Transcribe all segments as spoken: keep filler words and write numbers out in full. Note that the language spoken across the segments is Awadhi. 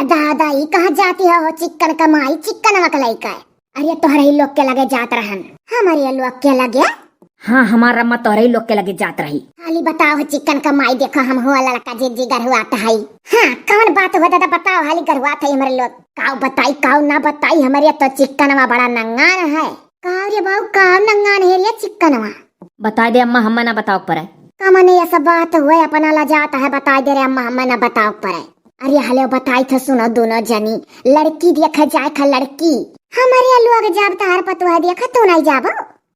दादा, ई कहाँ जाती हो, हो चिक्कन का माई, चिक्कनवा का लइका? अरे, तोहरे ही लोग के लगे जात रहन। हमरे लोग के लगे? हाँ, हमार अम्मा तोहरे ही लोग के लगे जात रही। हाली बताओ, हो चिक्कन का माई, देखो हम हुआ लड़का जिज्जी गरहुआत है। हाँ, कौन बात हुआ दादा, बताओ, हाली गरहुआत है हमरे लोग। काऊ बताई, काऊ ना बताई, हमरे तो चिक्कनवा बड़ा नंगान है। काऊ रे बाऊ, काऊ नंगान है रे चिक्कनवा? बताई दे अम्मा, हम्मा ना बताओ परे। कमने ऐसा बात हुए, अपना लजात है, बताई दे रे अम्मा, हम्मा ना बताओ परे। अरे हले बताई थे, सुनो दोनों जनी, लड़की देखे जाए खा लड़की। हमरे लोग जाब तहार पतोह देखे, तू नहीं जाबो?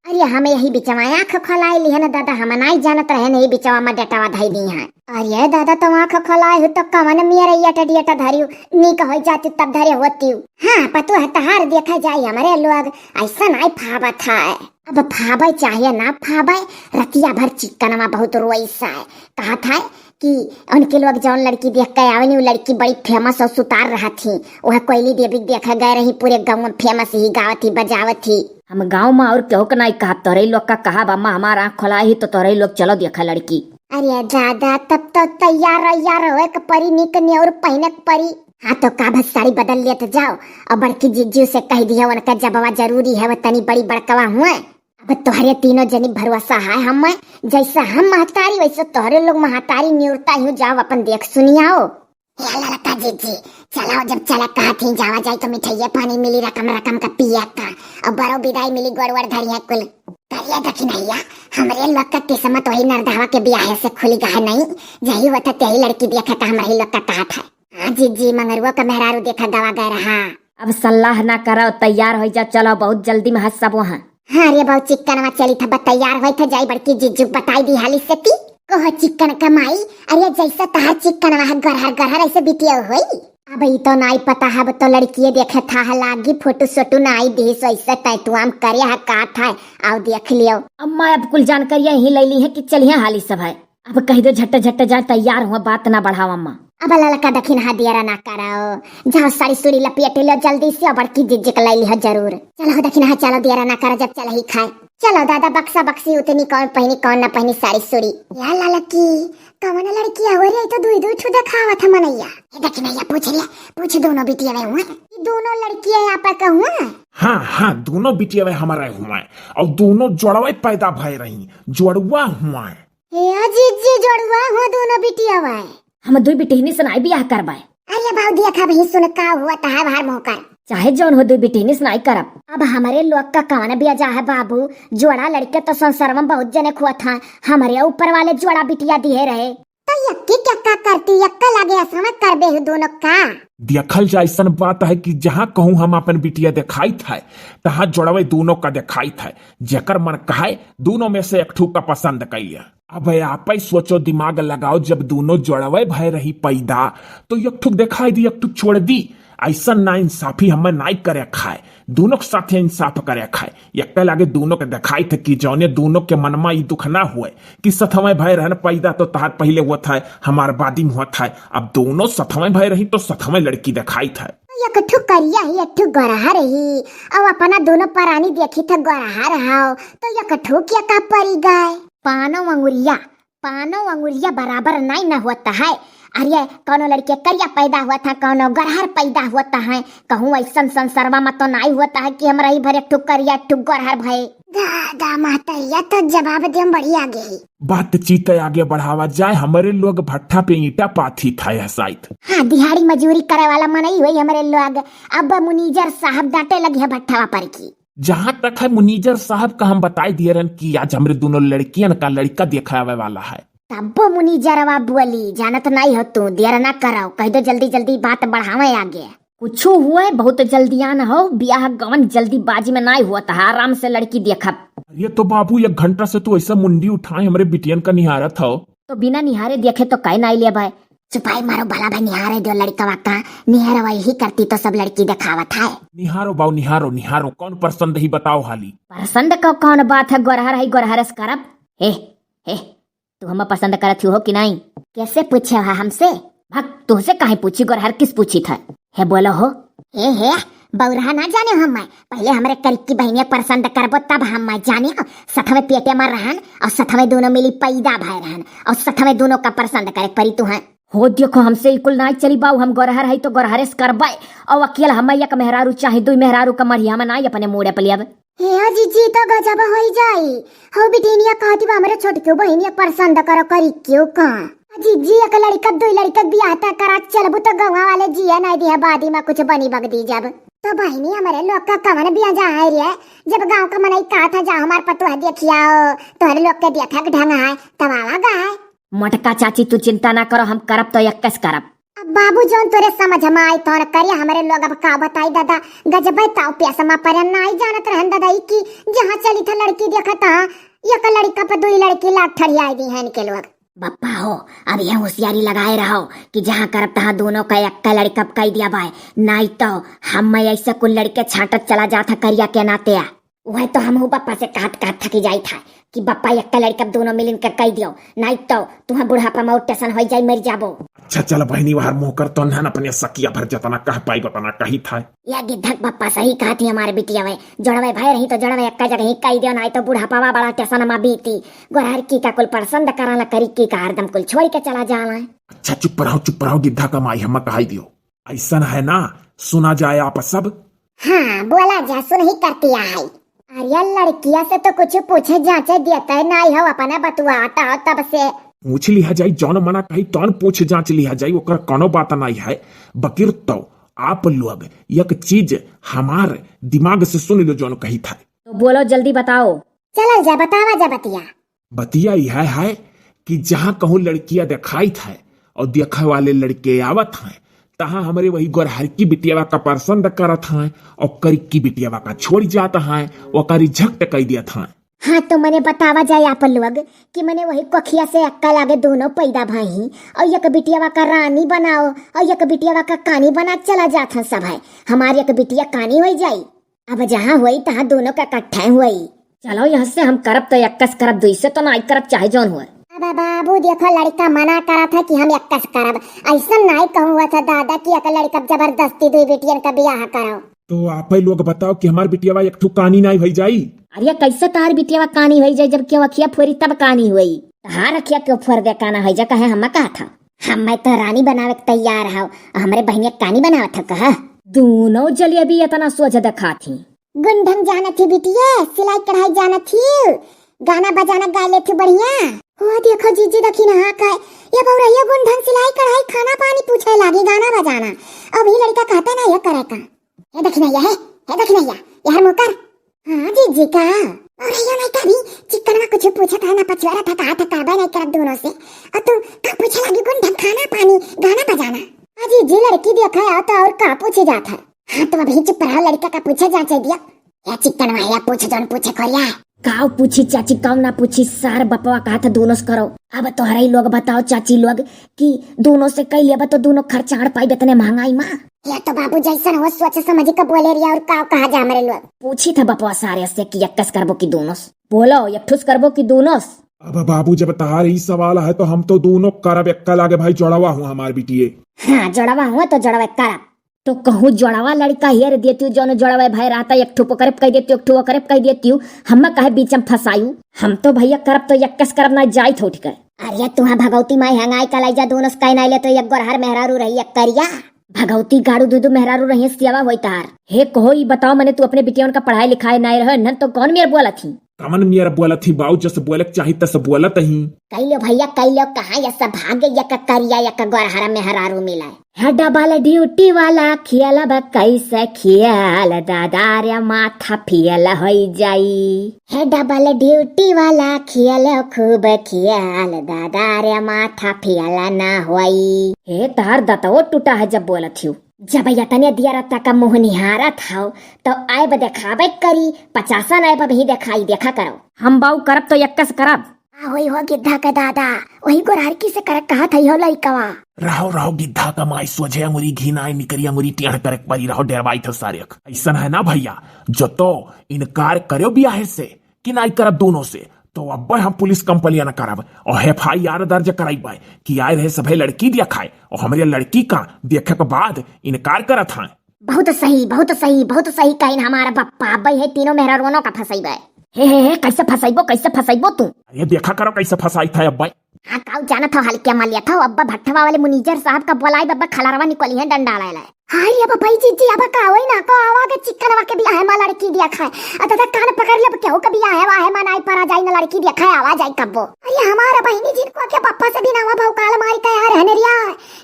अरे हम यही बिचवा आँख खोलाई लिहन दादा, हम नहीं जानत रहे, नहीं बिचवा में डेटवा धई दी है। अरे दादा, तो आँख खोलाए हो तो कवन मियर यट डियट धरियो, नीक होई जाती तब धरे होती। हाँ, पतोह तहार देखे जाई हमरे लोग, ऐसा नहीं फाबत है। अब फाबै चाहे ना फाबै, रतिया भर चिक्कनवा बहुत रोइस है। कहत है कि उनके लोग जौन लड़की देख के आवे नी, वो लड़की बड़ी famous और सुतार रहत ही। वह कोयली देवी के देखे गए रही, पूरे गाँव में famous ही, गावत ही, बजावत ही। हम गाँव में और केहू के नाई कहब, तोहरे लोग का कहब, अम्मा हमार आँख खोला ही तो तोहरे लोग चलो देखा लड़की। अरे दादा, तब तो तैयार वैयार होए के परी, निक नेउर पहिने के परी। हाँ तो का बस साड़ी बदल लेत जाओ और बड़की जिज्जू से कह दिया, उनका जबवा जरूरी है, वो तनी बड़ी बड़कवा हुए। अब तोहरे तीनों जनी भरोसा है हम, जैसा हम महतारी वैसे तोहरे लोग महतारी निउरता ही, जाओ अपन देख सुनियाओ। हे ललका जिज्जी, चलाओ, जब चला कहत ही जावा जाई तो मिठाइये पानी मिली रकम रकम का पिया का, और बड़ो विदाई मिली, गोड़ वड़ धरिया कुल। करिया दखिनैया, हमरे लोग का किस्मत वही नरदहवा के बियाहे से खुली गए नहीं, यही होता तेही लड़की देखे का हमरे लोग का कहत है। हाँ जिज्जी, मंगरुआ का मेहरारू देखा गवा गए रहा। अब सलाह ना करो, तैयार हो जा, चलो, बहुत जल्दी में हस सब वहाँ। हाँ रे बाऊ, चिक्कनवा चली था, बस तैयार होई था, जाई बड़की जिज्जू बताई दी हाली से ती। कहो चिक्कन का माई, अरे जैसा तहार चिक्कनवा है, गरहर गरहर ऐसे बिटिया होई। अब ई तो नाई पता है, अब तो लड़किए देखे था है लागी, फोटो सोटो नाई दी, सो ऐसे तैतुआम करे है का था, आओ देख लियो। अम्मा अब कुल जानकारियाँ ही ले ली है कि चलिए हाली सब है। अब कह दो झट झट जाए, तैयार हुआ, बात ना बढ़ाओ अम्मा। अब ललका दखिनहा देर ना करो, जाओ साड़ी सुड़ी लपेट लो जल्दी से, बड़की जिज्जी के लै लिहो जरूर। चलो दखिनहा, चलो देर ना करो, जब चल ही खाए। चलो दादा, बक्सा बक्सी उतनी कौन पहनी, कौन ना पहनी साड़ी सुड़ी। या ललकी, कौन लड़की है रे, तो दुई दुई ठू देखावत है मनैया। ए दखिनैया, पूछ लिया, पूछ दोनों बिटिया में हुआ। ये दोनों लड़कियाँ यहाँ पर का हुआ? हाँ हाँ, दोनों बिटिया में हमारा हुआ है, और दोनों जोड़वे पैदा भय रही, जोड़ुआ हुआ है। हे आ जिज्जी, जोड़ुआ हुआ दोनों बिटिया वाए। हम दुई बिटिहनी से नाई बियाह करबाए। अरे बाऊ, देखा भी सुन का हुआ तहार भार मोकर। चाहे जौन हो, दुई बिटिहनी से नाई करब। अब हमरे लोग का कौन बिया जा है बाबू, जोड़ा लड़के तो संसार में बहुत जने खुआ था, हमरे ऊपर वाले जोड़ा बिटिया दिए रहे। तो यक्की क्या का करती, यक्का लागे असमा करबे हो दोनों का। देखल जा, ऐसन बात है कि जहाँ कहूँ हम अपन बिटिया देखाइत है, तहाँ जोड़वे दोनों का देखाइत है। जेकर मन कहे, दोनों में से एक ठू का पसंद कइले। अब आप ही सोचो, दिमाग लगाओ, जब दोनों जोड़वे भय रही पैदा, तो एक ठुक दिखाई दी, एक ठुक छोड़ दी। ऐसा ना इंसाफी हमें नाई करे खाए, दोनों के साथ इंसाफ करे खाए। एक लागे दोनों के दिखाई थे कि जौने दोनों के मन में ई दुख ना हुए कि सथवे भय रहन पैदा तो तहार पहले हुआ था, हमार बादी में हुआ था। अब दोनों सथवे भय रही तो सथवे लड़की दिखाई था। एक ठो करिया ही, एक ठो गोरहा रही, और अपना दोनों परानी देखी था गोरहा रहा, तो एक ठो क्या का परी गए। पानो अंगुरिया, पानो अंगुरिया बराबर नाई न होता है। अरे, कौनो लड़के करिया पैदा हुआ था, कौनो गरहर पैदा होता है। कहूँ ऐसन संसरवा में तो नाई होता है कि हमरा ही भर एक ठो करिया, एक ठो गरहर भय। दादा, महतरिया तो जवाब दियम बड़ी आगे ही। बातचीत आगे बढ़ावा जाए, हमरे लोग भट्ठा पे ईंटा पाथी था यह साइत। हाँ, दिहाड़ी मजूरी करे वाला मनई हुई हमरे लोग। अब मुनीजर साहब डांटे लगी है भट्ठावा पर की। जहाँ तक है मुनीजर साहब का, हम बताई दिए रहन कि आज हमरे दोनों लड़कियन का लड़का देखावे वाला है। तब्बो मुनीजरवा बोली, जानत नाई हो तू, देर ना करो, कह दो जल्दी जल्दी बात बढ़ावे आगे। कुछो हुए, बहुत जल्दियान हो, बियाह गवन जल्दीबाजी में नाई हुआ था, आराम से लड़की देखब। अरे तो बाबू, एक घंटा से तू ऐसा मुंडी उठाए हमरे बिटियन का निहारत हो। तो बिना निहारे देखे तो कह नाई लेबे। चुपाई मारो भला भाई, निहारे दो लड़कवा का, निहारवा यही करती तो सब लड़की देखावत है। निहारो बाऊ, निहारो, निहारो, कौन पसंद ही बताओ हाली। पसंद का कौन बात है, गोरहर है, गोरहर से करब। हे, हे, तू हमें पसंद करत हो कि नहीं? कैसे पूछे हो हमसे? भक, तुहसे काहे पूछी, गोरहर किस पूछी था? हे बोलो हो। हे, हे, बौरहा ना जाने हो मैं, पहले हमरे करिकी बहनिया पसंद करबो तब हम मैं जाने हो। सथवे पेटे में रहन और सथवे दोनों मिली पैदा भय रहन और सथवे दोनों का पसंद करे परी तू है। हो देखो, हमसे ई कुल नाई चली बाऊ, हम गोरहर हई तो गोरहरे से करबै। और अकेल हम एक मेहरारू चाहे दुई मेहरारू का मढ़िया में नाई अपने मूड़े पे लेब। हे जीजी, तो गजब होई जाई। हो बिटिनिया कहती बा, हमरे छोटकी बहिनिया पसंद करो करी क्यों का। जीजी, एक लड़का दुई लड़का बियाह तय करा चलबू तो गौवा वाले जिया नाई दिया, बादी में कुछ बनी बगदी जब। तो बहिनी, हमरे लोग का कवन बियाह जा है रे? जब गांव का मनई कहत है जा हमार पतोह देखियाओ, तोहरे लोग के देखा के ढंग है, तब आवा गा है। मोटका चाची, तू चिंता ना करो, हम करब तो यक्कस करब। अब बाबू जौन तोरे समझ में आई तौन करिया, हमरे लोग अब का बताई दादा, गजबे ताव प्यासमा पर नाई जानत रहन दादा ई कि जहाँ चली था लड़की देखत हाँ, एक लड़का पे दुई लड़की लाग ठड़ियाई दी हैं इनके लोग। बप्पा हो, अब ये होशियारी लगाए रहो कि जहाँ करब तहाँ दोनों का एक्का लड़का पे कई दिया बाय, नाई तो हम ऐसे कुल लड़के छांटत चला जात है करिया के नाते। वह तो हमहू बप्पा से कहत कहत थकी जाई था कि बप्पा एक्का लड़का पे दोनों मिलिन के कई दियो, नाई तो तुहाँ बुढ़ापा में और टेंशन होई जाई, मर जाबो। अच्छा चल बहिनी, वहर मुँह कर, तो नहन अपने सकिया भर जतना कह पाई बतना कही था। या गिद्धक बप्पा सही कहत ही हमारे बिटिया वे, जोड़वे भाई रही तो जोड़वे एक्का जगह ही कई दियो, नाई तो बुढ़ापावा बड़ा टेंशन मा बीती। गोरहर की का कुल पसंद कराला करी की का हरदम कुल छोड़ के चला जाला। अच्छा चुप रहो, चुप रहो, गिद्धा का माई हम्मा कहाई दियो। ऐसन है ना, सुना जाए आप सब। हाँ, बोला जा, सुन ही करती आई। अरे लड़किया से तो कुछ पूछे जांचे देते नाई हो, अपना बतुआता हो तब से। पूछ लिहा जाई, जौन मना कही तौन पूछ जांच लिहा जाई, ओकर कोनो बात नाई है। बकिर तो आप लोग एक चीज हमार दिमाग से सुन लो, जौन कही था। तो बोलो, जल्दी बताओ। चलल जा, बतावा जा बतिया। बतिया यह है कि जहाँ कहूँ लड़किया देखाइत है और देखे वाले लड़के आवत हैं, तहाँ हमरे वही गोरहर की बिटियावा का पसंद करत हैं और करिकी बिटियावा का छोड़ जात हैं, ओकर रिजेक्ट कई दियत हैं। हाँ, तो मने बतावा जाए आप लोग कि मने वही कोखिया से अक्का लागे दोनों पैदा भई और एक बिटियावा का रानी बनाओ और एक बिटियावा का कानी बना चला जात हैं सब है। हमारी एक बिटिया कानी होई जाई। अब जहाँ होई तहाँ दोनों का इकट्ठे होई। चलो यहाँ से, हम करब तो यक्कस करब, दुई से तो नाई करब चाहे जौन होए। अब बाबू देखो लड़का मना करत है कि हम यक्कस करब, ऐसा नाई कहूँ हुआ था दादा कि एक लड़का जबरदस्ती दुई बेटियन का बियाह करो। तो आप ही लोग बताओ कि हमार बिटियावा एक ठो कानी नाई होई जाई। अरे कैसे तार बिटियावा कानी होई जाई, जब केहू अखिया फोरी तब कानी होई। तहार अखिया क्यों फोर दे काना होई जा, कहे हम कहा था। हम मैं तो रानी बनावे के तैयार हव, हमरे बहनिया कानी बनावत है कहा। दोनों जलेबी इतना सोझ दिखात ही। गुंडन जानत ही बिटिया, सिलाई कढ़ाई जानत ही, गाना बजाना गा लेत ही बढ़िया। हो देखो जीजी दखिनहा का, ये बउरैया गुंडन सिलाई कढ़ाई खाना पानी पूछे लागी, गाना बजाना। अब ही लड़का कहते ना ये करे का। हे दखिनैया, हे, हे दखिनैया, यार मुकर। हाँ जीजी का। बउरैया नहीं कभी चिक्कन में कुछ पूछत है ना पछुआरत है, कहा था काबे नहीं करत दोनों से। और तू का पूछे लागी गुंडन खाना पानी गाना बजाना। हाँ जीजी लड़की देखा है तो और का पूछे जात है। हाँ, तो अभी चुप रहो, लड़का का पूछे जांचे दिया। या चिक्कन वाला पूछ जौन पूछे कोरिया। काव पूछी चाची, काव ना पूछी, सार बपवा कहा था दोनों से करो। अब तोहरे ही लोग बताओ चाची लोग कि दोनों से कई लेबा तो दोनों खर्चा आड़ पाई इतने महंगाई मा। या तो बाबू जैसन हो सोच समझ के बोले रिया और काव कहा जा हमरे लोग। पूछी था बपवा सारे से कि यक्कस करबो कि दोनों से। बोलो, यक्ठुस करबो कि दोनों से? अब बाबू जब तहार ई सवाल है तो हम तो दोनों करब, एक्का लागे भाई जोड़वा हूँ हमार बिटिये। हाँ, जोड़वा हुआ तो जोड़वा करब। तो कहूँ जोड़वा लड़का हियर देती हूँ, जौन जोड़वा भाई रहता, एक ठो ओकरे पे कह देती हूँ, एक ठो ओकरे पे कह देती हूँ, हम्मा काहे बीच में फंसायू? हम तो भैया करब तो यक्कस करब ना जाइत उठ के। अरे तुहाँ भगवती माई हंगाई कलाई जा, दोनों से कह ना ले तो एक गोरहर मेहरारू रही, एक करिया। भगवती गाड़ू दू दू मेहरारू रही, सेवा होई तार। हे कहो, ई बताओ मने, तू अपने बिटियन का पढ़ाई लिखाई नाई रहे, नन तो कौन मेर बोलत ही? कमन मेर बोलत ही बाऊ, जस बोलक चाही तस बोलत ही। कई लो भैया, कई लो, कहाँ ये सब भागे, एक करिया, एक गोरहर मेहरारू मिले। हे डबल ड्यूटी वाला खेलब कैसे खेल, दादा रे माथा फेल होई जाई। हे डबल ड्यूटी वाला खेल खूब खेल, दादा रे माथा फेल ना होई। हे तार दतवो टूटा है जब बोलत हियो। जब यतने दिया रत्ता का मुँह निहारत हव, तो आयब देखाबे करी, पचासन आयब भी देखाई, देखा करो। हम बाऊ करब तो यक्कस करब। आ होई हो गिद्धा के दादा, वही गोरहरकी से करक कहत हई हो लइकवा। रहो, रहो गिद्धा का माई, सोझे अंगुरी घी नाई निकरी, अंगुरी टेढ़ करक परी, रहो डेरवाई थे सारेक। ऐसन है ना भैया, जो तो इनकार करो बियाहे से कि नाई करब दोनों से, तो अब्बे हम पुलिस कंप्लेन करब और एफ आई आर दर्ज कराइबे कि आए रहे सभे लड़की देखाए और हमरे लड़की का देखे के बाद इनकार करत हैं। बहुत सही, बहुत सही, बहुत सही कहिन हमार बप्पा, अब्बे है तीनों मेहरारूनो का फंसइबे। हे, हे, हे, कैसे फंसाइबो, कैसे फंसाइबो तू? अरे देखा करो कैसे फंसाई था अब्बा। हाँ, काऊ जानत हो, हल्के मा लिया था, अब्बा भट्ठवा वाले मुनीजर साहब का बोलाई, अब्बा खलरवा निकली है डंडा ले ले। हाय रे बाबा, ई जीजी, अब का होई ना को, आवा के चिकनवा के बियाह मा लड़की देखा है। आ दादा कान पकड़ ले, केहू के बियाह है, वाहे मा नाई परा जाई ना लड़की देखा है, आवा जाई कब्बो। अरे हमारा बहिनी जिनको के पप्पा से बिना हुआ भौकाल मारी का यार हनरिया,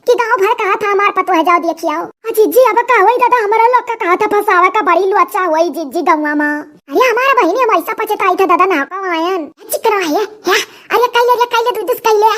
कि गाँव भर कहा था हमार पतो है, जाओ देखी आओ। आ जीजी, अब का होई दादा, हमारा लोग का कहा था फंसावा का बड़ी लोचा होई जीजी गौवा मा। अरे हमारा बहिनी हम ऐसा पछताई था दादा ना को आयन। चिकनवा है, है? अरे कैले रे, कैले तू दुस कैले।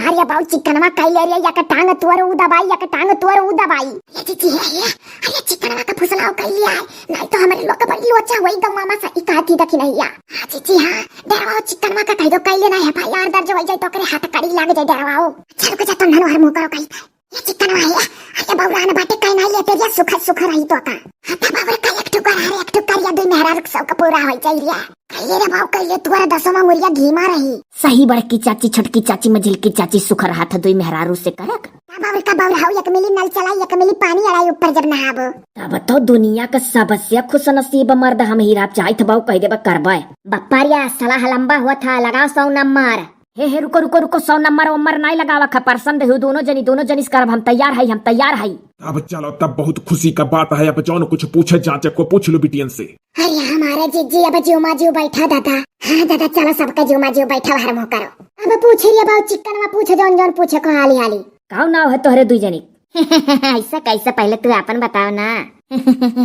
अरे बाऊ चिकनवा कैले रे, या के टांग तोर ऊ दबाई, या के टांग तोर ऊ दबाई। ये जीजी है, ये। अरे चिकनवा का फुसलाव कैले आए, नहीं तो हमारे लोग का बड़ी लोचा होई गौवा मा सही कहा थी दखिनैया। हाँ जीजी हाँ, डरवाओ चिकनवा का कह दो कैले ना है भाई, यार दर्ज हो जाए तो करे हाथ कड़ी लाग जाए, डरवाओ। चल के जा तो ननवार मुंह करो कहीं। ये चिकनवा है, अरे बौरान बाटे कहीं नहीं लेते रे, सुखर सुखर रही तो का। हाथा बाबर का एक ठुकर, अरे एक ठुकर या दुई मेहरा रुक सब का पूरा हो जाई रे। कैले रे बाऊ, कैले तुअर दसों मा मुरिया घी मा रही। सही बड़की चाची, छोटकी चाची, मझिलकी चाची, सुखर हाथ दुई मेहरारू से करक। का बाबर का बाबर हाउ, एक मिली नल चलाई, एक मिली पानी अड़ाई ऊपर जब नहाबो। तब तो दुनिया का सबसे खुशनसीब मर्द हम हीरा चाहत बाऊ कह देबा करबे। बप्पा रे, सलाह लंबा हुआ था, लगाओ सौ नंबर। हे, हे, रुको, रुको, रुको, सौ नंबर वंबर नाई लगावा खा, पसंद हो दोनों जनी, दोनों जनी से करब, हम तैयार है, हम तैयार है। अब चलो, तब बहुत खुशी का बात है, अब जौन कुछ पूछे जांचे को पूछ लो बिटियन से। अरे हमारे जीजी, अब जीव मा जीव बैठा दादा। हाँ दादा, चलो सबका जीव मा जीव बैठा, हर मुँह करो। अब पूछ रे बाऊ चिकनवा, पूछ जौन जौन पूछे को हाली हाली। काऊ नाव है तोहरे दुई जनी? ऐसा कैसे, पहले तू आपन बताओ ना।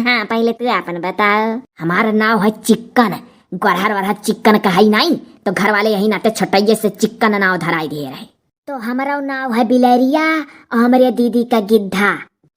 हाँ, पहले तू आपन बताओ। हमार नाव है चिक्कन, गोरहर वरहर चिक्कन कहई नाई, तो घर वाले यही नाते छोटइये से चिक्कन नाव धराई दिए रहे। तो हमरो नाव है बिलरिया और हमरे दीदी का गिद्धा।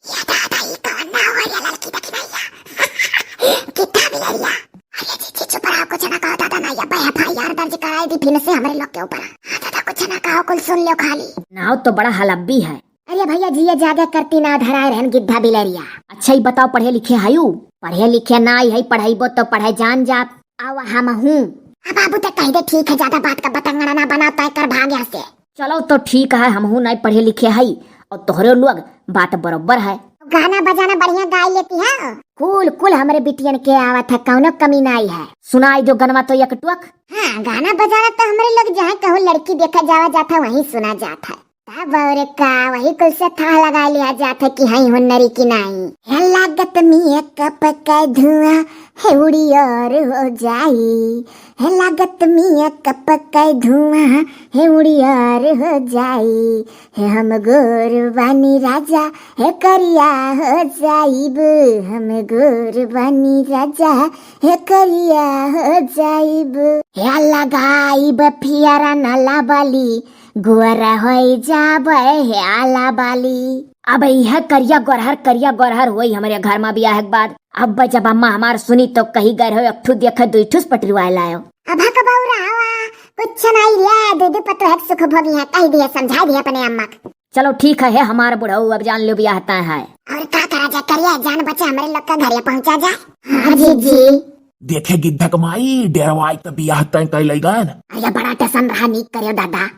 ये दादा, ई कौन नाव है ये लड़की देखी भैया? गिद्धा बिलरिया। अरे जीजी चुप रहो, कुछ ना कहो दादा, ना ये एफ आई आर दर्ज कराई दी फिर से हमरे लोग के ऊपर। हाँ दादा, कुछ ना कहो, कुल सुन लो खाली। नाव तो बड़ा हलब्बी है। अरे भैया, जिया जागा करती नाव धराए रहन गिद्धा बिलरिया। अच्छा, ई बताओ, पढ़े लिखे हयू? पढ़े लिखे नाई है, पढ़ाईबो तो पढ़े जान जाब। आवा हमहू। अब बाबू तो कह दे, ठीक है, ज्यादा बात का बतंगड़ा ना बनाओ, तय कर भाग यहाँ से। चलो तो ठीक है, हमहू नाई पढ़े लिखे हई और तोहरे लोग बात बरोबर है। गाना बजाना बढ़िया गाई लेती है। कुल, कुल हमरे बिटियन के आवत है, कौनो कमी नाई है। सुनाई दो गनवा तो एक टुक। हाँ, गाना बजाना तो हमरे लोग जहाँ कहूँ लड़की देखा जावा जात है, वहीं सुना जात है। तब और का, वही कुल से थाह लगा लिया जात है कि हई हुन्नरी की नाई। हे लागत मेकअप के धुआं, हे उड़ियार हो जाई। हे लागत मेकअप के धुआं, हे उड़ियार हो जाई। हे हम गोर बानी राजा, हे करिया हो जाइब। हम गोर बानी राजा, हे करिया हो जाइब। हे लगाइब फियरा नला बाली, गोरा होई जाबे हे आला बाली। अब यह करिया गोरहर, करिया गोरहर होई हमरे घर मा बियाह के बाद। अब जब अम्मा हमार सुनी तो कही गए हो, एक ठू देखे दुई ठूस पटरवाए लायो। अब हक बौरा हवा, कुछ नहीं रे, दीदी पतोह के सुख भोगी है, कह दिया, समझा दिया अपने अम्मा के। चलो ठीक है, हे हमार बुढ़ऊ, अब जान लो बियाह तय है। और का करा जा करिया, जान बचे हमरे लोग का घरे पहुँचा जाए। हाँ जीजी। देखे गिद्धक माई, डेरवाई त बियाह तय कर लैगन। अरे बड़ा टेंशन रहा, नीक करियो दादा।